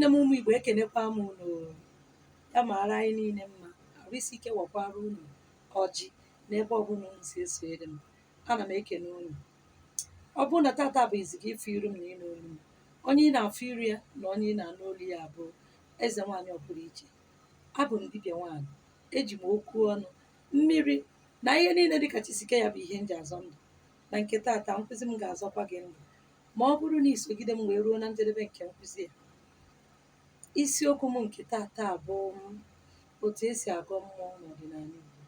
Ụmụnne m, ụmụ Igbo, ekenekwa m unu. Ya mara anyị niile mma, arụ isi ike wakwara unu ọjị n'ebe ọbụla unu si esonyere m. Ana m ekene unu. Ọ bụrụ na tata bụ izi gị ịfụ iru m na ịnụ olu m, onye ị na-afụ iru ya na onye ị na-anụ olu ya bụ eze nwaanyị ọpụrụ iche. Abụ m dibịa nwaanyị, eji m okwu ọnụ, mmiri na ihe niile dịka chisike ya bụ ihe m ji azọ ndụ. Na nke tata, nkụzi m ga-azọkwa gị ndụ ma ọ bụrụ na isogide m wee ruo na njedebe nke nkụzi a. Isiokwu m nke tata bụ otu esi agọ mmụọ n'ọdịnala Igbo.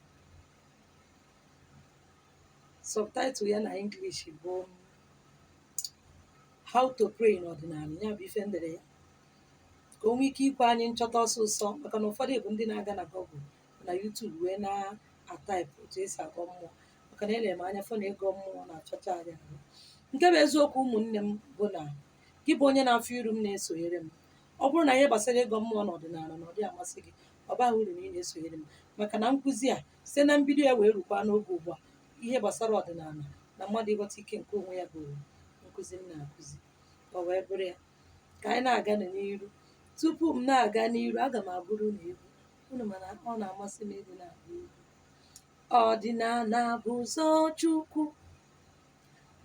Subtitle ya na English bụ "How to Pray n'Ọdịnala". Ya bụ ife ndere ya ka o nwee ike ikwe anyị nchọta ọsụsọ, maka na ụfọdụ bụ ndị na-aga na Google na YouTube wee na-atype otu esi agọ mmụọ, maka na elere m anya fọ na ịgọ mmụọ na-achọcha anyị ahụ. Nke bụ eziokwu, ụmụnne m, bụ na gị bụ onye na-afụ iru m na-esonyere m, ọ bụrụ na ihe gbasara ịgọ mmụọ n'ọdịnala na ọ dị amasị gị, ọ baghị uru na ị na-esonyere m, maka na nkụzi a, site na mbido ya wee rukwa n'oge ugbu a, ihe gbasara ọdịnala na mmadụ ịghọta ike nke onwe ya bụ nkụzi m na-akụzi. Ọ wee bụrụ ya ka anyị na-aga n'iru. Tupu m na-aga n'iru, aga m agụrụ unu egwu unu, mana ọ na-amasị m ịdị na-agụ egwu. Ọdịnala bụ ụzọ Chukwu,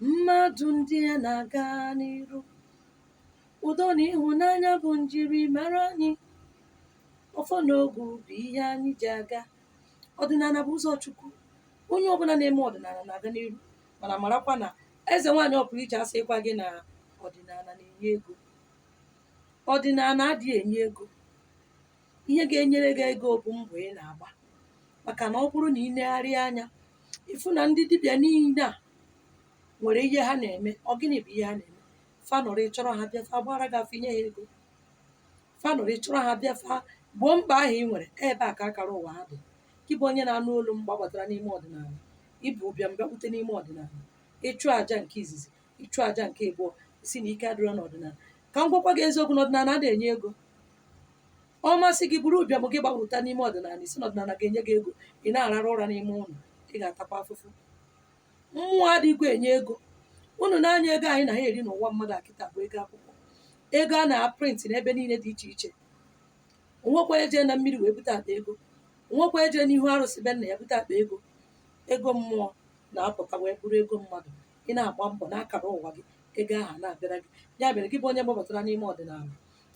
mmadụ ndị a na-aga n'iru. Udo na ịhụnanya bụ njirimara anyị. Ọfọ na ogu bụ ihe anyị ji aga. Ọdịnala bụ ụzọ Chukwu. Onye ọbụla na-eme ọdịnala na-aga n'iru. Mana marakwa na eze nwaanyị ọpụrụ iche asịkwa gị na ọdịnala na-enye ego. Ọdịnala adịghị enye ego. Ihe ga-enyere gị ego bụ mbọ ị na-agba, maka na ọ bụrụ na ị negharịa anya, ịfụ na ndị dibịa niile a nwere ihe ha na-eme. Ọ gịnị bụ ihe ha na-eme? Fa nọrọ, ịchọrọ ha bịa, fa gbara gị afọ, inye ha ego. Fa nọrọ, ịchọrọ ha bịa, fa gboo mkpa ahụ ị nwere. Ebe a ka akara ụwa ha dị. Gị bụ onye na-anụ olu m gbabatara n'ime ọdịnala, ịbụ ụbịam bịakwute n'ime ọdịnala, ịchụ àjà nke izizi, ịchụ àjà nke ịbụọ, isi na ike adịrọ n'ọdịnala. Ka m gwakwa gị eziokwu, n'ọdịnala adịghị enye ego. Ọ masị gị bụrụ ụbịam gị gbapụta n'ime ọdịnala, isi n'ọdịnala ga-enye gị ego, ị na-arara ụra n'ime ụlọ, ị ga-atakwa afụfụ. Mmụọ adịghịkwa enye ego. Unu na-anya ego anyị na ha eri n'ụwa mmadụ akịta bụ ego akwụkwọ, ego a na-aprint n'ebe niile dị iche iche. Onwekwa eje na mmiri wee bute akpa ego, onwekwa eje n'ihu arụsị be nna ya bute akpa ego. Ego mmụọ na-apụta wee bụrụ ego mmadụ. Ị na-agba mbọ n'akara ụwa gị, ego ahụ na-abịara gị. Ya mere, gị bụ onye gbabatara n'ime ọdịnala,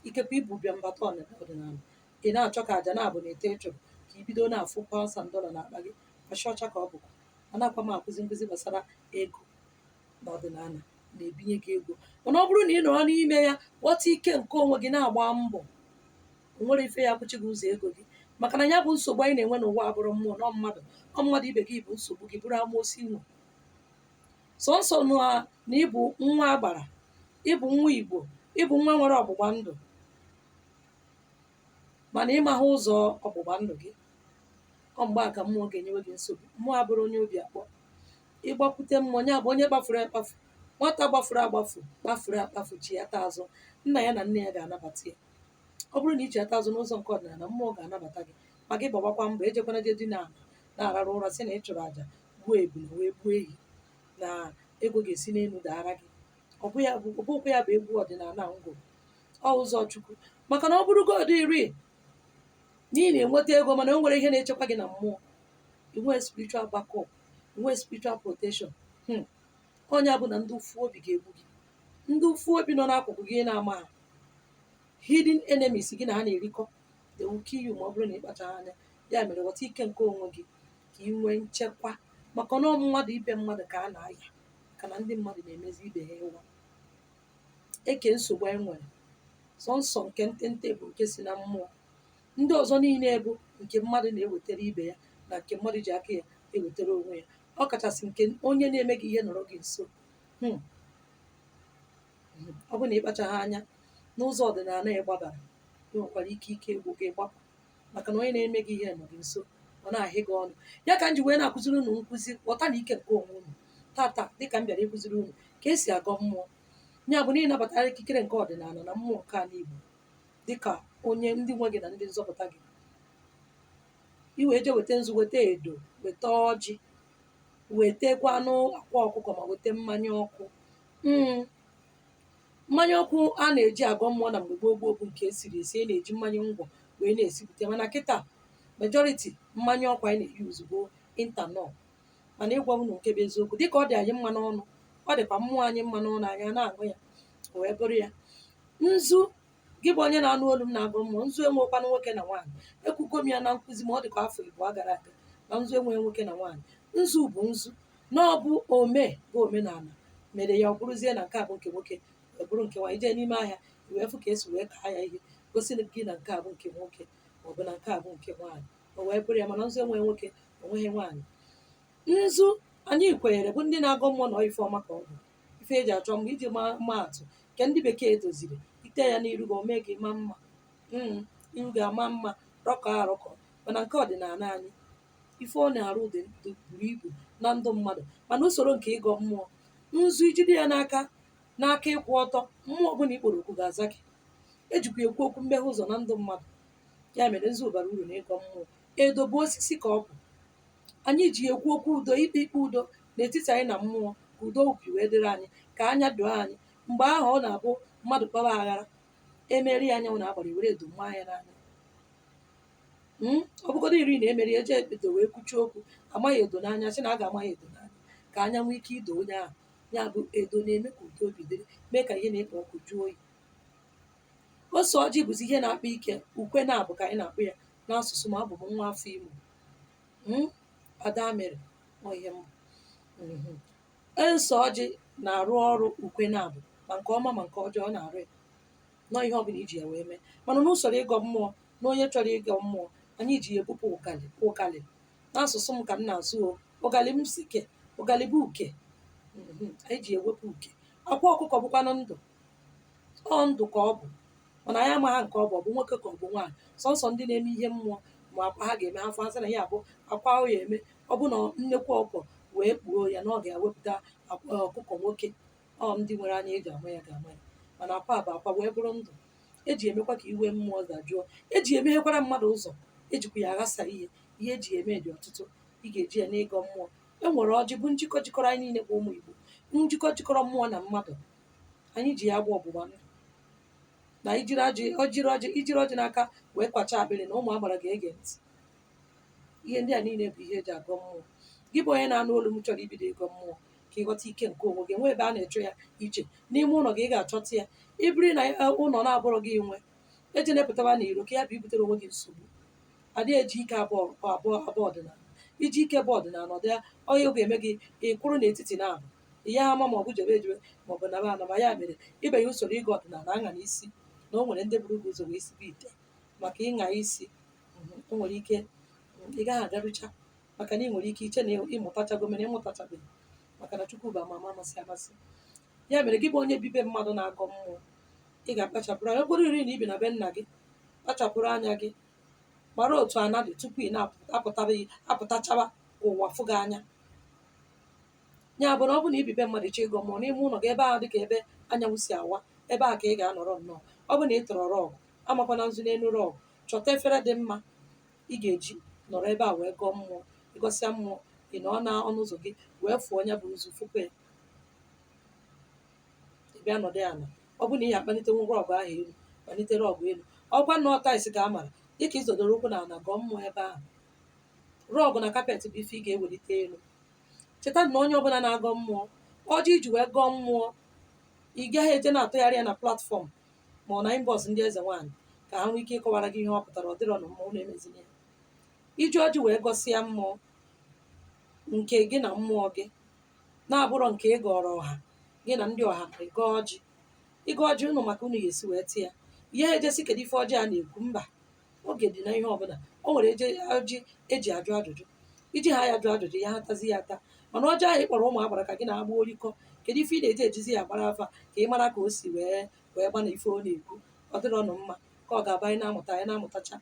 ikekwe ibu bịa mbata ọdịnala, ị na-achọ ka aja na-abụ na ete ịchụrụ ka i bido na-afụ pounds and dollar n'akpa gị, ọcha ọcha ka ọ bụkwa. A na-akwa m akụzi nkụzi gbasara ego na ọdịnala na-ebinye gị ego, mana ọ bụrụ na ị nọrọ n'ime ya, ghọta ike nke onwe gị, na-agba mbọ, o nwere ife ya akwụchi gị ụzọ ego gị. Maka na ya bụ nsogbu anyị na-enwe n'ụwa abụrụ mmụọ nọ mmadụ, ọ mmadụ ibe gị bụ nsogbu gị, bụrụ amoosi nwe sọnsọ na ịbụ nwa agbara, ịbụ nwa Igbo, ịbụ nwa nwere ọgbụgba ndụ, mana ịmaha ụzọ ọgbụgba ndụ gị. Ọ mgbe a ka mmụọ ga-enyewe gị nsogbu. Mmụọ abụrụ onye obi akpọ ịgbakwute mmụọ ya bụ onye gbafuru akpafu. Nwata gbafuru agbafu, kpafuru akpafu, chi ya taa azụ, nna ya na nne ya ga-anabata ya. Ọ bụrụ na ichi ata azụ n'ụzọ nke ọdịnala, mmụọ ga-anabata gị. Ma gị gbawakwa mbọ, ejekwana je dị n'ala na-arara ụra sị na ị chụrụ àjà, gbuo ebule wee gbuo ehi, na ego ga-esi n'elu daara gị. Ọ bụkwa ya bụ egwu ọdịnala ngụ ọ ụzọ Chukwu. Maka na ọ bụrụgodị iri na ị na-enweta ego, mana o nwere ihe na-echekwa gị na mmụọ, inwee spiritual backup, inwee spiritual protection, onye bụ na ndị ụfụ obi ga-egbu gị. Ndị ụfụ obi nọ n'akụkụ gị na-ama ha, hidden enemies gị na ha na-erikọ, they will kill you ma ọ bụrụ na ị kpachaghị anya. Ya mere, ghọta ike nke onwe gị ka ị nwee nchekwa, maka na mmadụ ibe mmadụ ka a na-aya, maka na ndị mmadụ na-emezi ibe ha ịwa eke. Nsogbu anyị nwere sọnsọ nke ntente bụ nke si na mmụọ. Ndị ọzọ niile bụ nke mmadụ na-ewetara ibe ya na nke mmadụ ji aka ya ewetara onwe ya, ọ kachasị nke onye na-eme gị ihe nọrọ gị nso. Ọ bụ na ịkpachaghị anya n'ụzọ ọdịnala ị gbabara, ị nwekwara ike ike egwu gị gbapụ, maka na onye na-eme gị ihe nọ gị nso, ọ na-ahị gị ọnụ. Ya ka m ji wee na-akụziri unu nkụzi ghọta na ike nke onwe unu. Tata, dịka m bịara ịkụziri unu ka esi agọ mmụọ, ya bụ na ịnabatara ikikere nke ọdịnala na mmụọ nke ala Igbo dịka onye ndị nwe gị na ndị nzọpụta gị, i wee jee weta nzu, weta edo, weta ọjị, wetekwanụ akwa ọkụkọ, ma weta mmanya ọkụ. Mmanya ọkụ a na-eji agọ mmụọ na mgbe gboo gboo bụ nke esiri esi, e na-eji mmanya ngwọ wee na-esipụta, mana kịta majority mmanya ọkụ anyị na-eyuzu bụ ethanol. Mana ịgwa unu nke bụ eziokwu, dịka ọ dị anyị mma n'ọnụ, ọ dịkwa mmụọ anyị mma n'ọnụ, anyị a na-aṅụ ya, o wee bụrụ ya. Nzu, gị bụ onye na-anụ olu m na-agụ mmụọ, nzu enwekwanụ nwoke na nwaanyị. Ekwugo m ya na nkụzi, ma ọ dịka afọ 2 gara aga, na nzu enweghị nwoke na nwaanyị. Nzu bụ nzu, na ọ bụ ome bụ omenala mere ya ọ bụrụzie na nke a bụ nke nwoke, ọ bụrụ nke nwaanyị. Ijee n'ime ahịa wee fụ ka esi wee kaa ya ihe gosi gị na nke a bụ nke nwoke maọbụ na nke a bụ nke nwaanyị, o wee bụrụ ya. Mana nzu enweghị nwoke, onweghị nwaanyị. Nzu anyị kwenyere bụ ndị na-agọ mmụọ na ife ọma ka ọ bụ ife eji achọ mma. Iji maa atụ, nke ndị bekee doziri, ite ya n'iru gị, o mee gị maa mma, iru gị ama mma, rọkọ arọkọ. Mana nke ọdịnala anyị, ife ọ na-arụ dị buru ibu na ndụ mmadụ. Mana usoro nke ịgọ mmụọ, nzu ijide ya n'aka n'aka ịkwụ ọtọ, mmụọ ọbụla ikporo okwu ga-aza gị. Ejikwa ekwu okwu mmeghe ụzọ na ndụ mmadụ. Ya mere nzu bara uru na ịgọ mmụọ. Edo bụ osisi ka ọ bụ, anyị ji ekwu okwu udo, ikpe ikpe udo n'etiti anyị na mmụọ, ka udo obi wee dịrị anyị, ka anya doo anyị. Mgbe ahụ ọ na-abụ mmadụ kpawa aghara, emeri ya, anyanwụ na-agbara, were edo mmaa ya n'anya. Ọ bụgodo iri na emeri, eje edo wee kwuchie okwu, amaghị edo n'anya, sị na a ga-ama ya edo n'anya ka anya nwee ike ido onye ahụ. Ya bụ, edo na-eme ka udo obi dịrị, mee ka ihe na-ekpo ọkụ jụọ oyi. Ose ọjị bụzi ihe na-akpa ike. Ukwe na-abụ ka anyị na-akpụ ya n'asụsụ, ma abụ m nwa afọ Imo. Ada mere ọ ihe m. Ose ọjị na-arụ ọrụ ukwe na-abụ, ma nke ọma ma nke ọjọọ, ọ na-arụ ya nọọ ihe ọbụla iji ya wee mee. Mana n'usoro ịgọ mmụọ na onye chọrọ ịgọ mmụọ, anyị ji ya ebupụ ụgalị. Ụgalị n'asụsụ m ka m na-asụ o, ụgalị m si ke ụgalị bụ uke. Anyị ji ewepụ uke. Akwa ọkụkọ bụkwanụ ndụ, ọ ndụ ka ọ bụ, mana anyị amaghị nke ọ bụ, ọ bụ nwoke ka ọ bụ nwaanyị. Sọnsọ ndị na-eme ihe mmụọ ma akwa ha ga-eme ha fụ, ha sị na ya bụ akwa ahụ ya eme. Ọ bụ na nnekwu ọkụkọ wee kpuo ya na ọ ga-ewepụta akwa ọkụkọ nwoke. Ọ ndị nwere anya eji ama ya ga-ama ya. Mana akwa bụ akwa wee bụrụ ndụ. Eji emekwa ka iwe mmụọ dajụọ, eji emeghekwara mmadụ ụzọ, ejikwa ya aghasa ihe. Ihe eji eme dị ọtụtụ. Ị ga-eji ya n'ịgọ mmụọ. E nwere ọjị bụ njikọ jikọrọ anyị niile bụ ụmụ Igbo, njikọ jikọrọ mmụọ na mmadụ. Anyị ji ya gba ọgbụgba ndụ na ijiri ọjị, ojiri ọjị, ijiri ọjị n'aka wee kwacha akpịrị na ụmụ agbara ga-ege ntị. Ihe ndị a niile bụ ihe eji agọ mmụọ. Gị bụ onye na-anụ olu m chọrọ ibido ịgọ mmụọ, ka ịghọta ike nke onwe gị, nwee ebe a na-echọ ya iche n'ime ụlọ gị, ị ga-achọta ya. Ibiri na ụlọ na-abụrọ gị nwe, eji na-epụtaba n'iro ka ya bụ ibutere onwe gị nsogbu. Adịghị eji ike abụọ abụọ abụọ ọdịnala. Iji ike bụ ọdịnala, ọ dị onye ọ ga-eme gị ị kwụrụ n'etiti na abụ ya ama, ma ọ bụ jebe ejebe, ma ọ bụ naba anaba. Ya mere ịbanye usoro ịgọ ọdịnala, aṅa n'isi na o nwere ndị buru gị ụzọ wee sibe ite maka ịṅa isi. O nwere ike ị gaghị agarucha, maka na ị nwere ike iche na ịmụtachago, mere ịmụtachabeghị, maka na Chukwu bụ ama ama amasị amasị. Ya mere gị bụ onye bibe mmadụ na-agọ mmụọ, ị ga-akpachapụrụ anya. Ọ bụrụ iri na ibi na be nna gị, kpachapụrụ anya gị, mara otu ana dị tupu ị na-apụtabeghị apụtachaba ka ụwa fụ gị anya. Ya bụ na ọ bụ na ibibe mmadụ chọọ ịgọ mmụọ, n'ime ụlọ gị, ebe ahụ dị ka ebe anyanwụ si awa, ebe a ka ị ga-anọrọ nnọọ. Ọ bụ na ị tọrọ rug, amakwana nzu n'elu rug. Chọta efere dị mma ị ga-eji nọrọ ebe a wee gọọ mmụọ. Ịgọsịa mmụọ, ị nọ na ọnụ ụzọ gị wee fụọ ya bụ nzu, fụkwa ya, ị bịa nọdụ ya ala. Ọ bụ na ị ga-akpalite rug ahụ elu, kpalite rug elu. Ọkwa na tiles ka a mara dịka ịzọdoro ụkwụ n'ala gọọ mmụọ ebe ahụ. Rug na carpet bụ ife ị ga-ewelite elu. Cheta na onye ọbụla na-agọ mmụọ, ọjị iji wee gọọ mmụọ, ị gaghị eje na-atụgharị ya na platform ma ọ na inbox ndị eze nwaanyị ka ha nwee ike ịkọwara gị ihe ọ pụtara. Ọ dịrọ na mmụọ na-emezina ya. Iji ọjị wee gọsịa mmụọ nke gị na mmụọ gị, na-abụrọ nke ị gọrọ ọha, gị na ndị ọha ịgọ ọjị, ịgọ ọjị unu maka unu ga-esi wee tie ya ihe ejesi. Kedu ife ọjị a na-ekwu? Mba, oge dị na ihe ọbụla o nwere eje ọjị eji ajụ ajụjụ, iji ha ya jụọ ajụjụ ya, ha tazi ya ata. Mana ọjị ahụ ị kpọrọ ụmụ agbara ka gị na-agba orikọ, kedu ife ị na-eji ejizi ya agbara afa ka ị mara ka o si wee wee gbana ife ọ na-ekwu? Ọ dịrọnụ mma ka ọ ga-abụ anyị na-amụta, anyị na-amụtacha.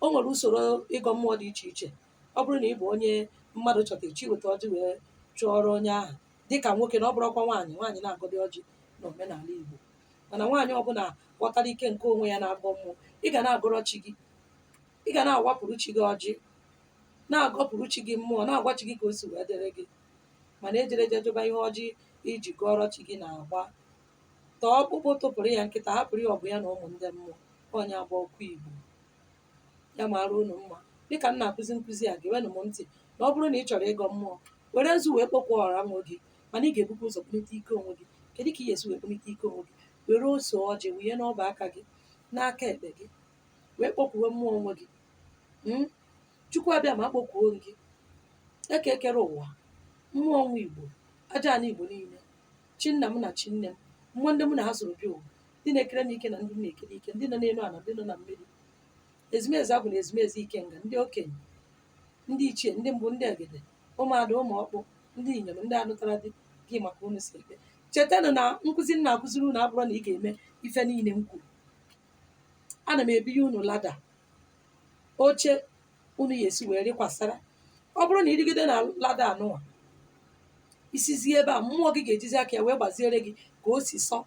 O nwere usoro ịgọ mmụọ dị iche iche. Ọ bụrụ na ị bụ onye mmadụ chọtara chi weta ọjị wee chụọrọ onye ahụ dịka nwoke, na ọ bụrụkwa nwaanyị, nwaanyị na-agọdị ọjị n'omenala Igbo. Mana nwaanyị ọbụla ghọtara ike nke onwe ya na-agọ mmụọ, ị ga na-agọrọ chi gị, ị ga na-awapụrụ chi gị ọjị, na-agọpụrụ chi gị mmụọ, na-agwa chi gị ka o si wee dịrị gị. Mana ejere je jụba ihe ọjị Iji gọrọ chi gị na-agba. Tọọ ọkpụkpụ tụpụrụ ya nkịta, hapụrụ ya ọgụ ya na ụmụ ndị mmụọ. Onye agba ọkụ Igbo ya mara unu mma. Dịka m na-akụzi nkụzi a, gewenụ m ntị na ọ bụrụ na ị chọrọ ịgọ mmụọ, were nzu wee kpọkwuo ọra nwe gị, mana ị ga-ebukwa ụzọ kpụlite ike onwe gị. Kedu ka ị ga-esi wee kpụlite ike onwe gị? Were ose ọjị wụnye n'ọba aka gị n'aka ekpe gị, wee kpọkwuwe mmụọ onwe gị. Chukwu abịa ma akpọkwuo gị, eke ekere ụwa, mmụọ onwe Igbo, aja ana Igbo niile, chi nna m na chi nne m, mmụọ ndị mụ na ha soro bịa ụwa, ndị na-ekere m ike na ndị m na-ekere ike, ndị nọ n'elu ala, ndị nọ na mmiri, ezumezu agwụ na ezumezu ikenga, ndị okenye, ndị ichie, ndị mbụ, ndị egede, ụmụada, ụmụ ọkpụ, ndị inyom, ndị anụtara di gị maka unu si ekpe. Chetanụ na nkụzi m na-akụziri unu abụrụ na ị ga-eme ife niile m kwuru. Ana m ebinye unu ladder, oche unu ya esi wee rịkwasara. Ọ bụrụ na ịrịgide na ladder anụnwa, isizie ebe a, mmụọ gị ga-ejizi aka ya wee gbaziere gị ka o si sọ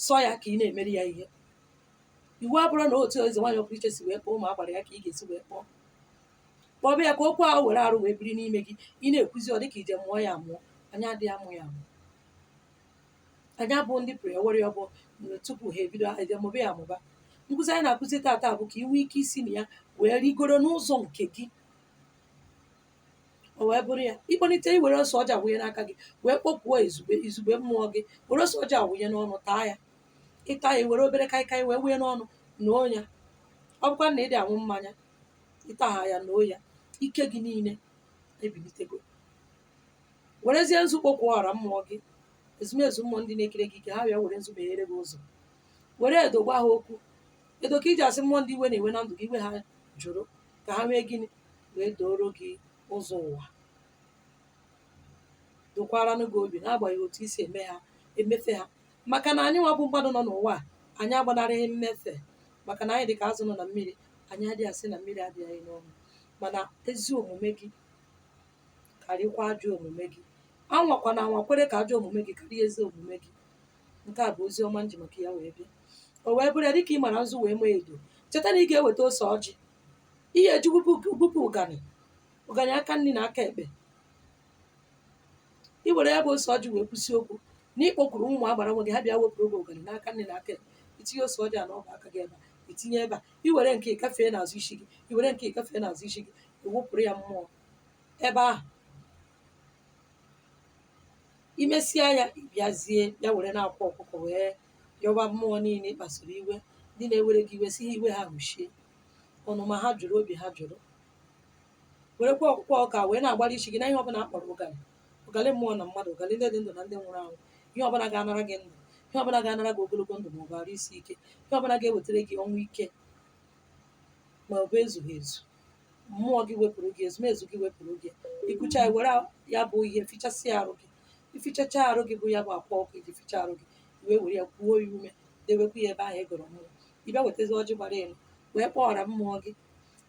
sọ ya ka ị na-emeri ya ihe. Iwu abụrụ na otu eze nwaanyị ọpụrụ iche si wee kpọọ ụmụ agbara ya ka ị ga-esi wee kpọọ. Kpọọ ya ka okwu ahụ were arụ wee biri n'ime gị. Ị na-ekwuzi, ọ dịka ije mụọ ya amụọ. Anyị adịghị amụ ya amụ. Anyị abụ ndị pụrụ ewere ya bụ tupu ha ebido eje mụba ya amụba. Nkụzi anyị na-akụzi taata bụ ka ị nwee ike isi na ya wee rigoro n'ụzọ nke gị. O wee bụrụ ya, ịkpọlite, iwere ose ọjị awụnye n'aka gị, wee kpọkwuo izugbe izugbe mmụọ gị, were ose ọjị awụnye n'ọnụ, taa ya. Ịta ya, were obere kaikai wee wụnye n'ọnụ, noo ya. Ọ bụkwa na ịdị aṅụ mmanya, ịta ha ya, noo ya, ike gị niile ebilitego. Werezie nzu kpọkwuo ọra mmụọ gị, ezumezu mmụọ ndị na-ekere gị ike, ha bịa were nzu meghere gị ụzọ. Were edo gwa ha okwu. Edo ka iji asị mmụọ ndị iwe na-ewe na ndụ gị, iwe ha jụrụ, ka ha nwee gịnị wee dooro gị ụzọ ụwa, dokwaranụ gị obi n'agbanyeghị otu isi eme ha emefe ha. Maka na anyị nwa bụ mmadụ nọ n'ụwa a, anyị agbanarịghị mmefe, maka na anyị dị ka azụ nọ na mmiri. Anyị adịghị asị na mmiri adịghị anyị n'ọnụ, mana ezi omume gị karịkwa ajọ omume gị. Anwakwana anwa kwere ka ajọ omume gị karịa ezi omume gị. Nke a bụ ozi ọma nji maka ya wee bịa. O wee bụrụ ya, dịka ị mara nzu wee mee edo, cheta na ị ga-eweta ose ọjị, ihe eji bupụ ụgani, ụgani aka nri na aka ekpe. I were ya bụ ose ọjị wee kwụsị okwu na ịkpọkwuru ụmụ agbara nwe gị, ha bịa wepụrụ gị ụgani n'aka nri na aka ekpe. Itinye ose ọjị a n'ọba aka gị ebe a, itinye ebe a, i were nke ịgafee n'azụ isi gị, i were nke ịgafee n'azụ isi gị, iwụpụrụ ya mmụọ ebe ahụ. Imesịa ya, ịbịazie bịa were na-akwa ọkụkọ wee yọba mmụọ niile ị kpasuru iwe, ndị na-ewere gị iwe, si ha iwe ha hụchie, ọnụma ha jụrụ, obi ha jụrụ. Werekwa ọkpụkpọ ọka wee na-agbara isi gị na ihe ọbụla a kpọrọ ụgalị, ụgalị mmụọ na mmadụ, ụgalị ndị dị ndụ na ndị nwụrụ anwụ, ihe ọbụla ga-anara gị ndụ, ihe ọbụla ga-anara gị ogologo ndụ ma ọ bụ arụ isi ike, ihe ọbụla ga-ewetara gị ọnwụ ike ma ọ bụ ezughị ezu, mmụọ gị wepụrụ gị, ezumezu gị wepụrụ gị. Ikwucha ya, were ya bụ ihe fichasịa arụ gị. Ifichacha arụ gị, bụ ya bụ akwa ọkụ iji ficha arụ gị, wee were ya kwuo ya ume, dewekwa ya ebe ahụ ị gọrọ mmụọ. Ị bịa wetazi ọjị gbara elu wee kpọọra mmụọ gị,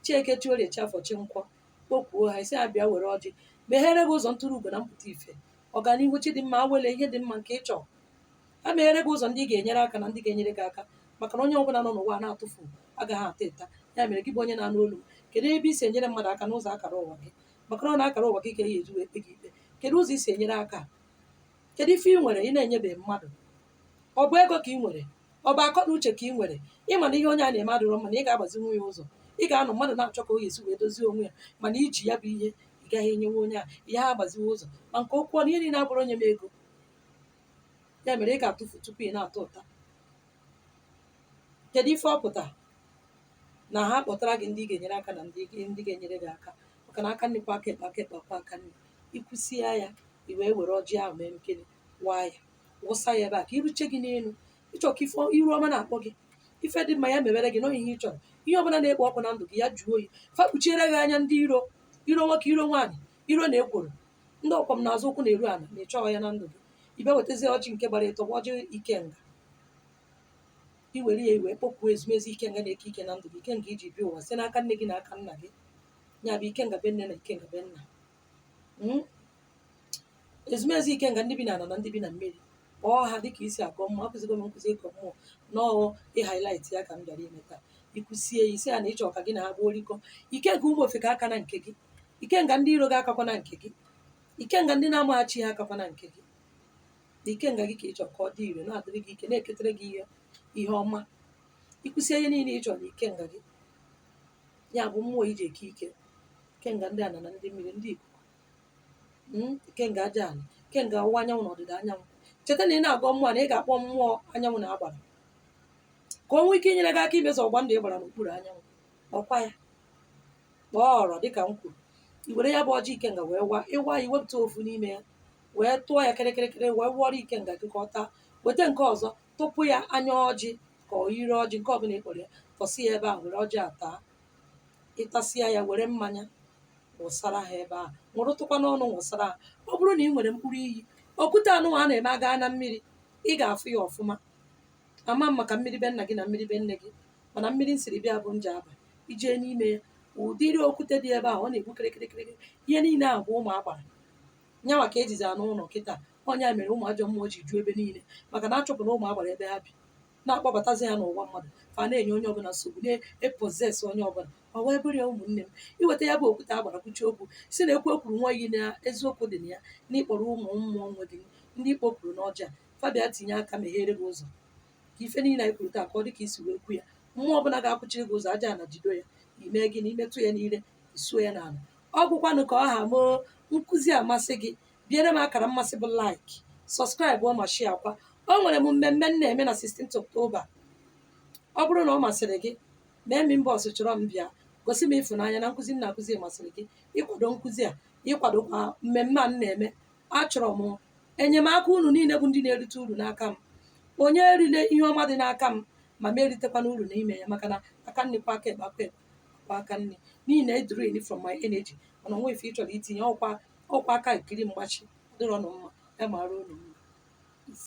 Chieke, Chiorie, Chiafọ, Chinkwọ, kpọkwuo ha, isi ha bịa were ọjị meghere gị ụzọ ntụrụ ugo na mpụta ife, ọganihu, chidimma, awele, ihe dị mma nke ị chọrọ. Ha meghere gị ụzọ ndị ị ga-enyere aka na ndị ga-enyere gị aka, maka na onye ọbụla nọ n'ụwa na-atụfu agaghị ata ịta ya. Mere gị bụ onye na-anụ olu m, kedu ebe i si enyere mmadụ aka n'ụzọ akara ụwa gị? Maka na ọ na-akara ụwa gị ka e eji wee kpe gị ikpe. Kedu ụzọ i si enyere aka? Kedu ife ị nwere ị na-enyebeghị mmadụ? Ọ bụ ego ka ị nwere? Ọ bụ akọ na uche ka ị nwere? Ịma na ihe onye a na-eme adịrọ mma, na ị ga-agbazinwu ya ụzọ. Ị ga-anọ, mmadụ na-achọ ka ọ ga-esi wee dozie onwe ya, mana iji ya bụ ihe ị gaghị enyewe onye a ihe ha agbaziwe ụzọ. Ma nke okwu ọnụ, ihe niile abụrụ onye m ego. Ya mere ị ga-atụfu tupu ị na-atụ ụta. Kedu ife ọ pụtara na ha kpọtara gị ndị ị ga-enyere aka na ndị ga-enyere gị aka? Maka na aka nri kwa aka ekpe, aka ekpe kwa aka nri. Ikwụsịa ya, i wee were ọjị ahụ mee nkiri, waa ya, wụsa ya ebe a ka iruche gị n'elu. Ịchọ ka ife iru ọma na-akpọ gị, ife dị mma ya mewere gị nọọ ihe ị chọrọ. Ihe ọbụla na-ekpo ọkụ na ndụ gị, ya jụọ oyi, fa kpuchiere gị anya ndị iro, iro nwoke, iro nwaanyị, iro na ekworo, ndị ọkwọm na-azụ ụkwụ na-eru ala na ịchọghọ ya na ndụ gị. Ị bịa wetazie ọjị nke gbara ịtọ, bụ ọjị ikenga. I were ya iwee kpọkwuo ezumezu ikenga na-eke ike na ndụ gị, ikenga iji bịa ụwa site n'aka nne gị na aka nna gị, ya bụ ikenga be nne na ikenga be nna. Ezumezu ikenga ndị bi n'ala na ndị bi na mmiri, kpọọ ha dịka isi akọ mmụọ. Akụzigo m nkụzi ịkọ mmụọ n'ọghọ ịhighlight ya ka m bịara ime taa. Ikwusie ya, isi ya na ịchọ ka gị na ha gbuo orikọ. Ikenga ụmụ ofeke aka na nke gị, ikenga ndị iro gị akakwa na nke gị, ikenga ndị na-amaghachi ha akakwa na nke gị. Na ikenga gị ka ị chọrọ ka ọ dị ire, na-adịrị gị ike, na-eketere gị ihe ọma. Ikwụsie ihe niile ị chọrọ na ikenga gị, ya bụ mmụọ iji eke ike, ikenga ndị ana na ndị mmiri, ndị ikuku, ikenga aja ala, ikenga ọwụwa anyanwụ na ọdịda anyanwụ. Cheta na ị na-agọ mmụọ na ị ga-akpọ mmụọ anyanwụ na agbara ka o nwee ike inyere gị aka imezu ọgba ndụ ị gbara n'okpuru anyanwụ. Kpọkwa ya, kpọọ ọrọ dịka m kwuru. I were ya bụ ọjị ikenga wee waa ịwa ya, iwepụta ofu n'ime ya wee tụọ ya kịrịkịrịkịrị, wee wụọrọ ikenga gị ka ọ taa. Weta nke ọzọ, tụpụ ya anya ọjị ka ọ yiri ọjị nke ọbụla ị kpọrọ ya, tọsị ya ebe ahụ, were ọjị a taa. Ịtasịa ya, were mmanya wụsara ha ebe ahụ, ṅụrụtụkwa n'ọnụ wụsara ha. Ọ bụrụ na ị nwere mkpụrụ iyi okwute anụnwa a na-eme aga na mmiri, ị ga-afụ ya ọfụma. Ama m maka mmiri be nna gị na mmiri be nne gị, mana mmiri nsiri bịa bụ nje aba ijee n'ime ya, ụdịrị okwute dị ebe ahụ ọ na-egbu kịrịkịrịkịrị. Ihe niile ahụ bụ ụmụ agbara nyanwa ka ejizi anụ ụlọ kịta. Ọnya mere ụmụ ajọ mmụọ ji ju ebe niile, maka na achọpụrụ ụmụ agbara ebe ha bi, na-akpọbatazi ha n'ụwa mmadụ, fa na-enye onye ọbụla nsogbu, na-epozes onye ọbụla. Ọ wee bụrụ ya, ụmụnne m, iweta ya bụ okwute agbara kwuchi okwu, si na ekwu ekwuru nwa iyi na eziokwu dị na ya, na ịkpọrọ ụmụ mmụọ nwe gị ndị ikpopụrụ n'ọjị a, fabia tinye aka meghere gị ụzọ, ka ife niile anyị kwuru taa ka ọ dị ka isi wee kwu ya. Mmụọ ọbụla ga-akwụchiri gị ụzọ, aja na jido ya, ime gị na imetụ ya n'ire, isuo ya n'ala. Ọ gwụkwanụ ka ọ ha moo. Nkụzi amasị gị, biere m akara mmasị bụ like, subscribe, ma share kwa. O nwere m mmemme m na-eme na 16 October. Ọ bụrụ na ọ masịrị gị, mee m inbox, chọrọ m bịa gosi m ịfụnanya na nkụzi m na-akụzi masịrị gị, ịkwado nkụzi a, ịkwadokwa mmemme a m na-eme. Achọrọ m enyemaka unu niile bụ ndị na-erite uru n'aka m. Onye erile ihe ọma dị n'aka m ma m eritekwana uru n'ime ya, maka na aka nri kwa aka ekpe, aka ekpe kwa aka nri, n'ihi na drain from my energy. Mana onwe ife ị chọrọ itinye ọkwa ọkwa aka ikiri mgbachi dịrọnụ mma ya mara unu mma.